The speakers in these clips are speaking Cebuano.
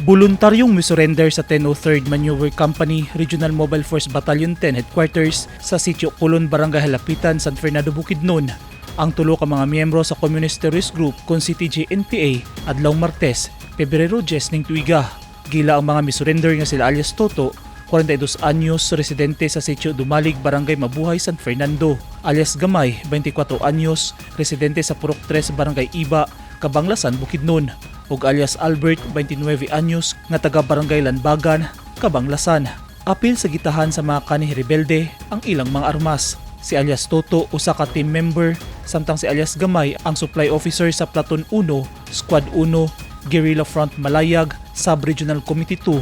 Boluntaryong misurrender sa 1003rd Maneuver Company, Regional Mobile Force Battalion 10 Headquarters sa Sitio Kulon, Barangay Halapitan, San Fernando, Bukidnon ang tulo ka mga miyembro sa Communist Terrorist Group kon CTG-NPA adlawng Martes, Pebrero 10 ning tuiga. Gila ang mga misurrender nga sila alias Toto, 42 anyos, residente sa Sitio Dumalig, Barangay Mabuhay, San Fernando; alias Gamay, 24 anyos, residente sa Purok 3, Barangay Iba, Kabanglasan, Bukidnon; ug alias Albert, 29 anyos, nga taga Barangay Lanbagan, Kabanglasan. Apil sa gitahan sa mga kanhi rebelde ang ilang mga armas. Si alias Toto usa ka team member, samtang si alias Gamay ang supply officer sa Platoon 1, Squad 1, Guerrilla Front Malayag, Sub-Regional Committee 2,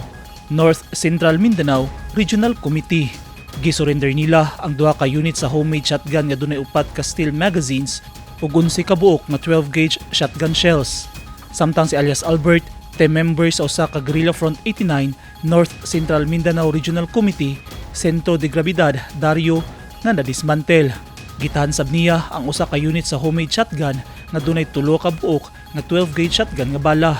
North Central Mindanao Regional Committee. Gisurrender nila ang duha ka unit sa homemade shotgun nga dunay upat ka steel magazines ug 11 ka buok nga 12 gauge shotgun shells. Samtang si alias Albert, team member sa usa ka Guerrilla Front 89 North Central Mindanao Regional Committee, Sentro de Gravidad Dario nga na-dismantle. Gitahan sab niya ang usa ka unit sa homemade shotgun nga dunay tulo ka buok nga 12 gauge shotgun nga bala.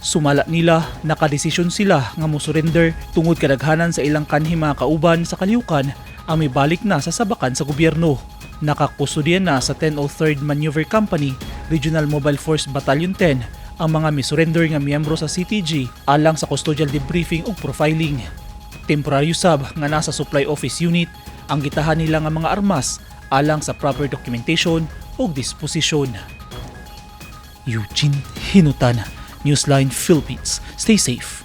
Sumala nila, nakadesisyon sila nga mo-surrender tungod kadaghanan sa ilang kanhi mga kauban sa kalihukan ang mibalik na sa sabakan sa gobyerno. Nakakustodiya na sa 1003rd Maneuver Company, Regional Mobile Force Battalion 10 ang mga misurrender nga miyembro sa CTG alang sa custodial debriefing ug profiling. Temporaryo sab nga nasa supply office unit ang gitahan nila nga mga armas alang sa proper documentation ug disposisyon. Eugene Hinutan, Newsline Philippines. Stay safe.